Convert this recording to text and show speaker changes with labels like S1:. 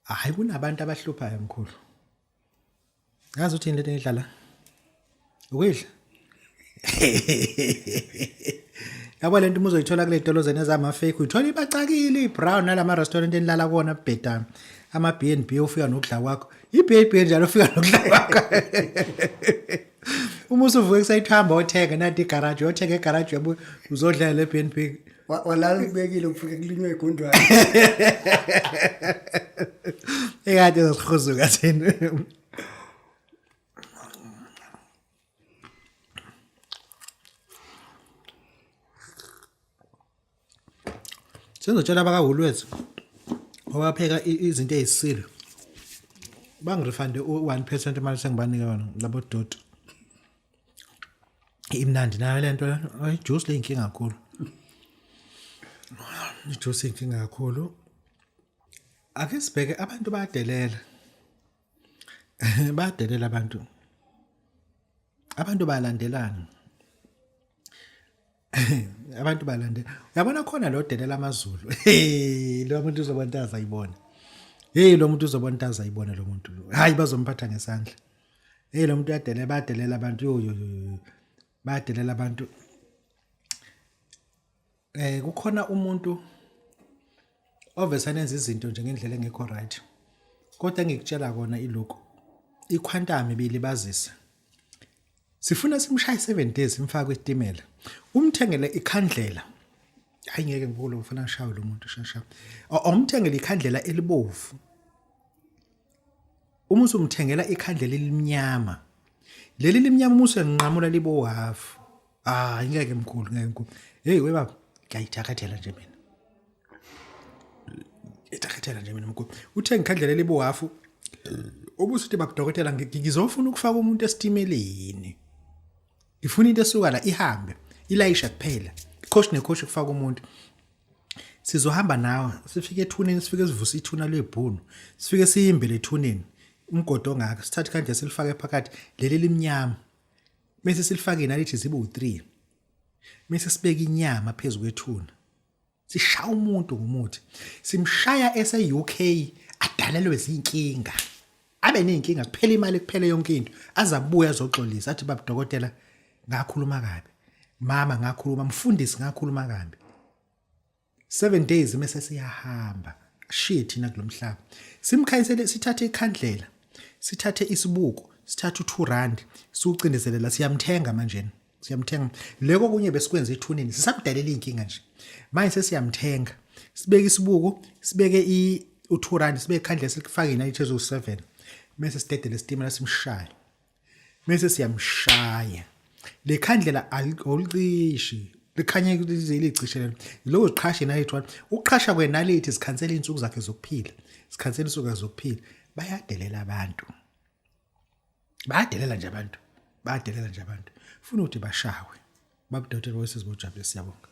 S1: Hayi, kunabantu abahluphayo mkhulu. Yazi uthini lento engidlala? Ukudla. Yabo lento uma uzoyithola kule tolo zene zama fake uyithola ibacakile ibrown nalama restaurant enilala kuwona bhedana. Ama B&B ufika nokudla kwakho. I-B&B njalo ufika nokudla kwakho. Uma usuvuka ekuseni othenga nanti igarage uyothenga egarage uyabuya uzodlela le B&B.
S2: Walala ubekile ufike kulinywe igundwane.
S1: Ekade sihuzuka thina. Sengizotshela abakaWoolworths obapheka izinto ezisile. Bangirefande u-1% imali sengibanike yona labo doti. Imnandi nayo lento, ijuice le inkinga kakhulu. Ijuice inkinga kakhulu. Ake sibheke abantu bayadelela. Bayadelela abantu. Abantu bayalandelana. Abantu balandela. Uyabona khona lo delela amaZulu. Hey, lo muntu uzobona into azayibona. Hey, lo muntu uzobona into azayibona lo muntu. Hayi bazomphatha ngesandla. Hey, lo muntu uyadelela, bayadelela abantu. Yo yo yo. Bayadelela abantu. Eh kukhona umuntu ovesane enza izinto nje ngendlela engekho right. Kodwa engikutshela kona ilokhu. Iquantum ibilibazisa. Sifuna simshaye 7 days simfake kwisitimela. Umthengele ikhandlela. Hayi ngeke ngikulo ufuna ngishawe lo muntu shasha. Awumthengele ikhandlela elibovu. Uma usumthengela ikhandlela elimnyama. Leli limnyama uma usenqamula libo half. Ah ngeke mkhulu ngeke mkhulu. Hey we baba ngiyayithakathela nje mina. Ithakathela nje mina mkhulu. Uthenga ikhandlela elibo half. Ubusuthi babudokotela ngizofuna ukufaka umuntu esitimeleni. Ngifuna into esuka la ihambe ilayisha kuphela. Ikhoshi nekhoshi kufaka umuntu. Sizohamba nawe sifike ethuneni sifike sivuse ithuna lebhunu. Sifike siyimbe lethuneni. Umgodi ongaka sithathe kanje silifake phakathi leli limnyama. Bese silifake nalithi zibe u3. Bese sibeka inyama phezulu kwethuna. Sishaya umuntu ngomuthi. Simshaya ese UK adalelwe izinkinga. Abe nezinkinga kuphela imali kuphele yonke into. Azabuya azoxolisa athi baba dokotela ngakhuluma kabi. Mama ngakhuluma, mfundisi ngakhuluma kabi. 7 days mase siyahamba. Shiye thina kulomhlaba. Simkhanyisele sithathe ikhandlela. Sithathe isibuko, sithathe u2 rand, siwucindezelela siyamthenga manje. Siyamthenga. Leko kunye besikwenza ethuneni sisamdalela inkinga nje. Manje sesiyamthenga. Sibeke isibuko, sibeke i u2 rand, sibeke ikhandlela silifake inalithi eziwu7. Mase sidedele isitimela simshaye. Mase siyamshaya. Le khandlela alicishi. Likhanye lize licishe lelo. Lokho ziqhashe inalithi one. Ukuqhasha kwenalithi zikhansela izinsuku zakhe zokuphila. Zikhansela izinsuku zakhe zokuphila. Bayadelela abantu. Bayadelela nje abantu. Bayadelela nje abantu. Funa ukuthi bashawe. Babudokotela wesizwe bojabule siyabonga.